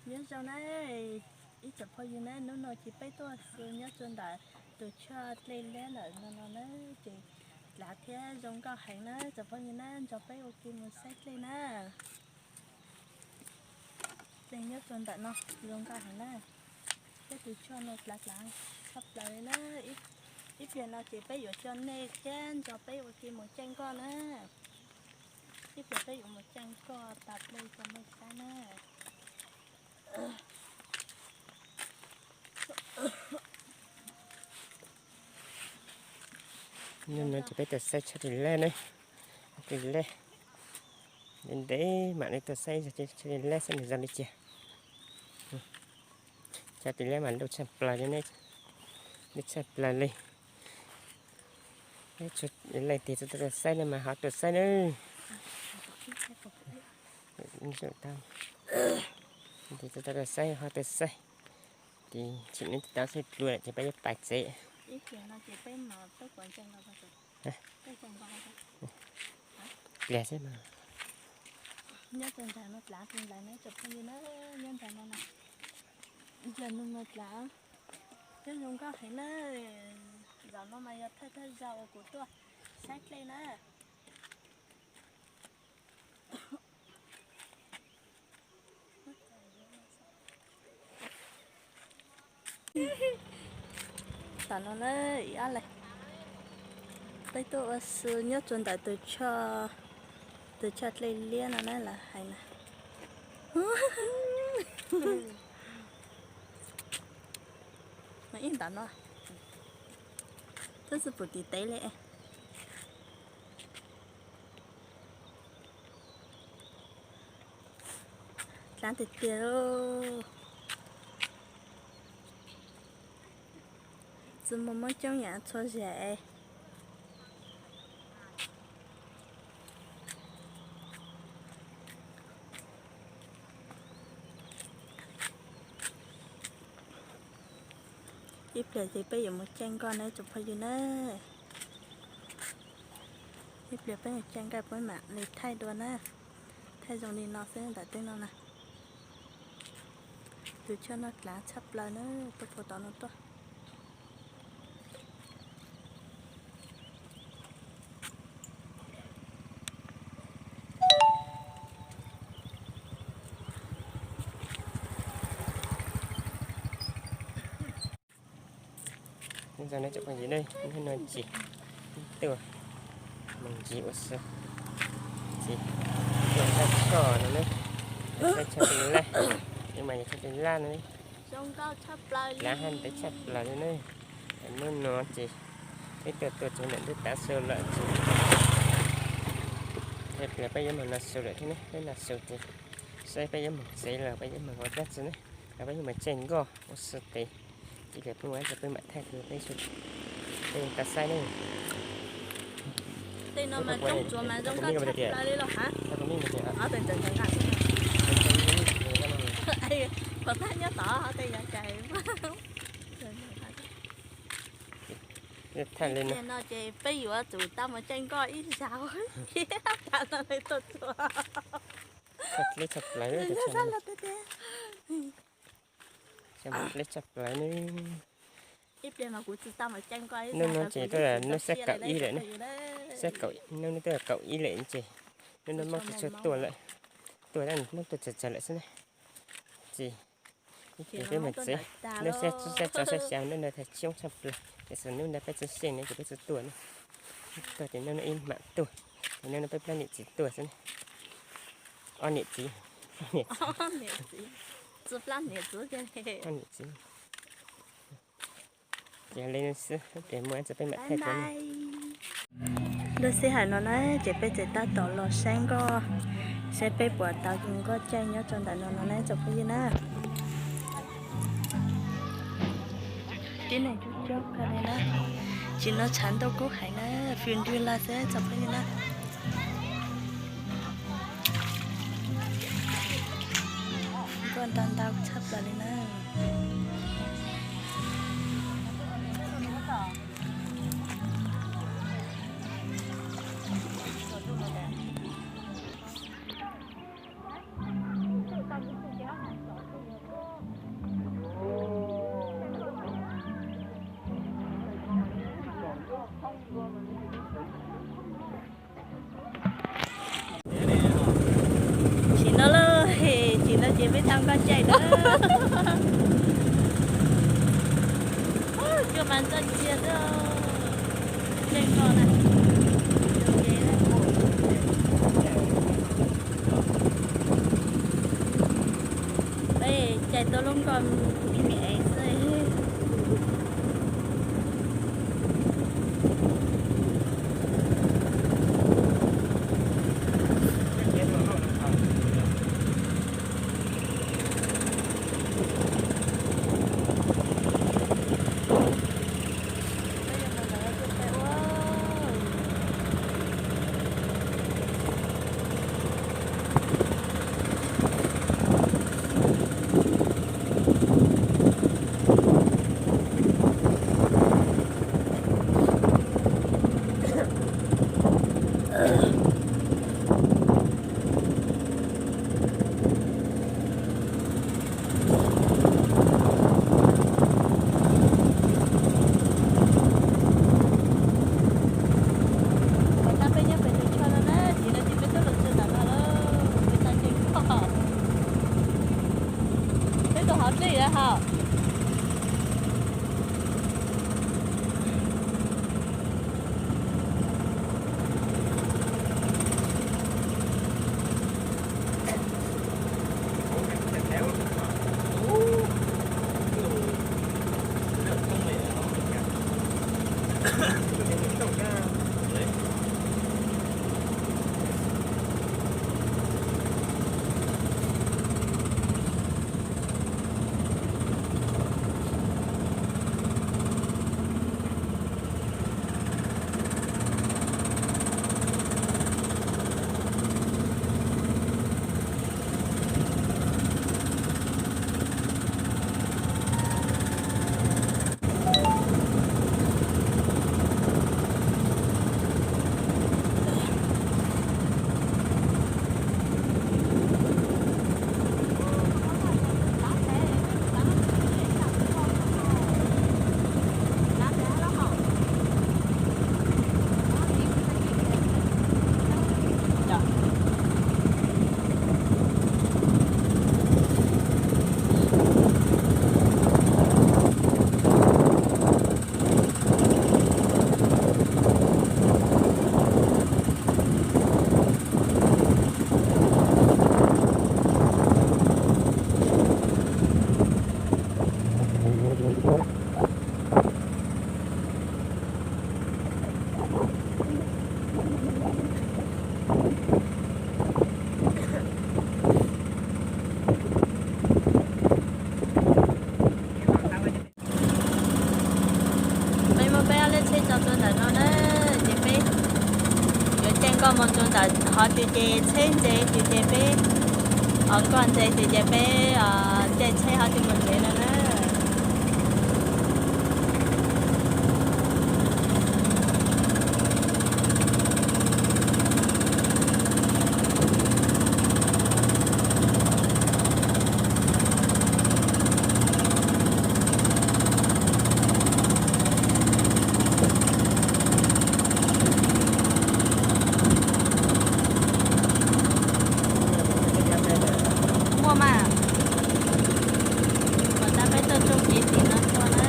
Nyob zoo na ib tsoom phooj ywg na, hnub no ces peb tuaj xu nyob rau ntawm tus choj dlej liab ntawm no no na, ces dlav thiab zoo nkauj heev na tsoom phooj ywg na, nrog peb ua ke mus saib dlej na. Dlej nyob rau ntawm no zoo nkauj heev na. Peb tus choj no dlav dlav tshaj plaws li na. Ib pliag no ces peb yuav coj nej thiab nrog peb ua ke mus caij nkoj na. Ib pliag peb yuav mus caij nkoj tas dlej rau nej saib na. Hnub no ces peb tuaj saib tshaj dlej liab na. Dlej liab, ntev ntev mam li tuaj saib tshaj dlej liab saib nws zoo li cas. Tshaj dlej liab mas loj tshaj plaws li ne, loj tshaj plaws li. Leej twg tsis tau tuaj saib no mas ho tuaj saib nawb. Leej twg tsis tau tuaj saib ho tuaj saib. Ces tsim nej tau xwb dlua lawm ces peb yuav pais tsev. Pliag xwb mas. Nyob rau nram no dlav, nram no tsoom phooj ywg na, nyob nram no na. Nram no dlav, nyob zoo nkauj heev na. Zaum no mas yog thawj thawj zaug uas kuv tuaj saib dlej na. Tam no na, ib ob leeg peb tuaj ua si nyob rau ntawm tus choj, tus choj dlej liab no na lawv hais na. Ib ntam no twb tsis pum tim tev li. Dlav tiag tiag. Tsis muaj mob coob yam txhua zam. Ib pliag ces peb yuav mus caij nkoj na tsoom phooj ywg na. Ib pliag peb mus caij nkoj peb mam li thaij dua na. Thaij zoo li no xwb ntawm tej no na. Tus choj no dlav tshaj plaws na, tuaj puag tod no tuaj. Nyob zoo na tsoom phooj ywg, hnub no ces tuaj mus ntsis ua si, ces tuaj saib choj no na, saib choj dlej liab, mas yog choj dlej liab no, dlav haj ntev tshaj plaws li na. Hnub no ces peb tuaj tuaj txog ntawm ntuj tav su lawm ces peb yuav mus no su lawm thiab ne, peb no su ces saib peb yuav mus tsev los peb yuav mus ua dab tsi ne, los peb yuav mus caij nkoj ua si tes. Ib pliag peb mus ces peb mam thaij rau peb sawv daws tau saib ne. Tej no mas coob tsuav mas zoo nkauj tshaj plaws li los ha. Qhov thaj nyob tod tej yog cais. Thaij li no ces peb yuav tsum tau mus caij nkoj ib zaug thiab tas no li tuaj txog. Dleb tshaj plaws, dleb tshaj plaws ne. Ib pliag mas kuv tsis tau mus caij nkoj ib zaug. Hnub no ces tuaj hnub xiab kaum ib lawm ne, xiab kaum, hnub no tuaj kaum ib lawm ces hnub no Hmoob tsis tshua tuaj lawm, tuaj tab Hmoob tuaj tsawg tsawg lawm xwb ne. Ces ib pliag peb mus tsev, hnub xiab tsib xiab tsov xiab xya hnub no thaij coob tshaj plaws, tiam sis hnub no peb tsis xyeej ne ces peb tsis tuaj ne. Tuaj ces hnub no ib mam tuaj, ces hnub no peb plab niam txiv tuaj xwb ne. Ob niam txiv, ob niam txiv, ob niam txiv. Ces li no xwb, ces muaj txog peb mam thaij rau nej. Lub sij hawm no na ces peb tseem tab tom los saib nkoj, saib peb puas tau nkoj caij nyob rau ntawm no no na tsoom phooj ywg na. Tib neeg coob coob kawg li na. Tsis no tshav ntuj kub heev na, fws nrwg lawm xwb tsoom phooj ywg na. Nkoj ntau ntau tshaj plaws li na. Txoj cia xwb, tseej koj na, tus kev na. Peb cais tuaj lub nkoj me me xwb. Peb nyob pem tus tsho no na, ces no ces peb tuaj los txog ntawm no lawm, peb tau tseem koj. Peb tuaj hauv dlej lawm hos. Peb muab peb ob lub tsheb tso rau ntawm no na, ces peb yuav caij nkoj mus rau ntawm hov twg ces tsheb ntse twg ces peb, hov nkoj ntse twg ces peb caij tsheb hov twg mus ntxiv no na. Muaj mas, kom tab peb tuaj tsoom kev tim no tuaj na.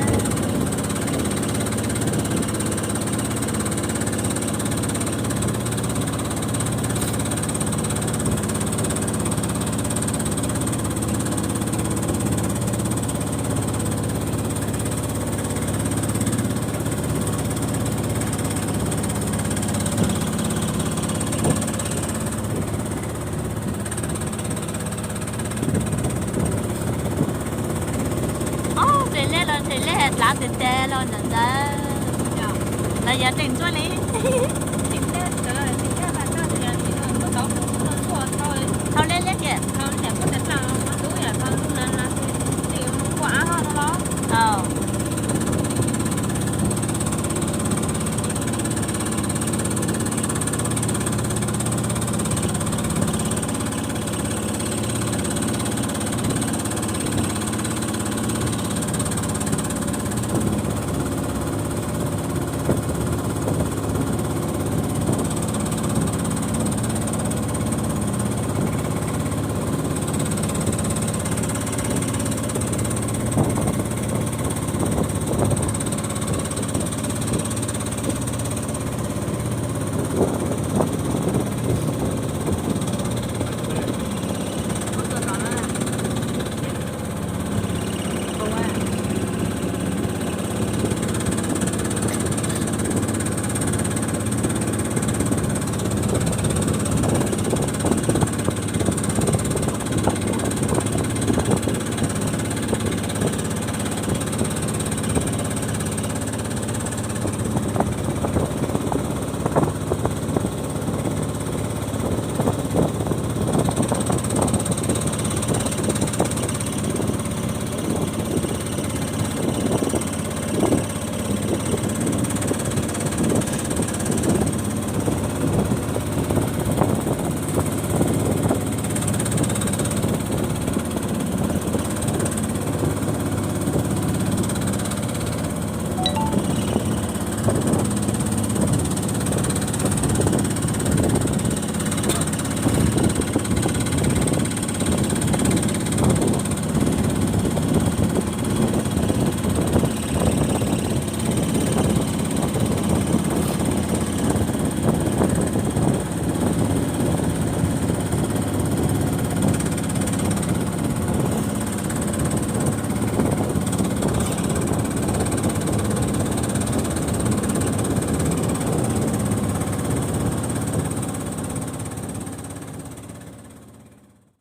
Ob, nres liaj los nres liaj, dlav tes tes los ntawm ntawd, los yog deem ntsuab li.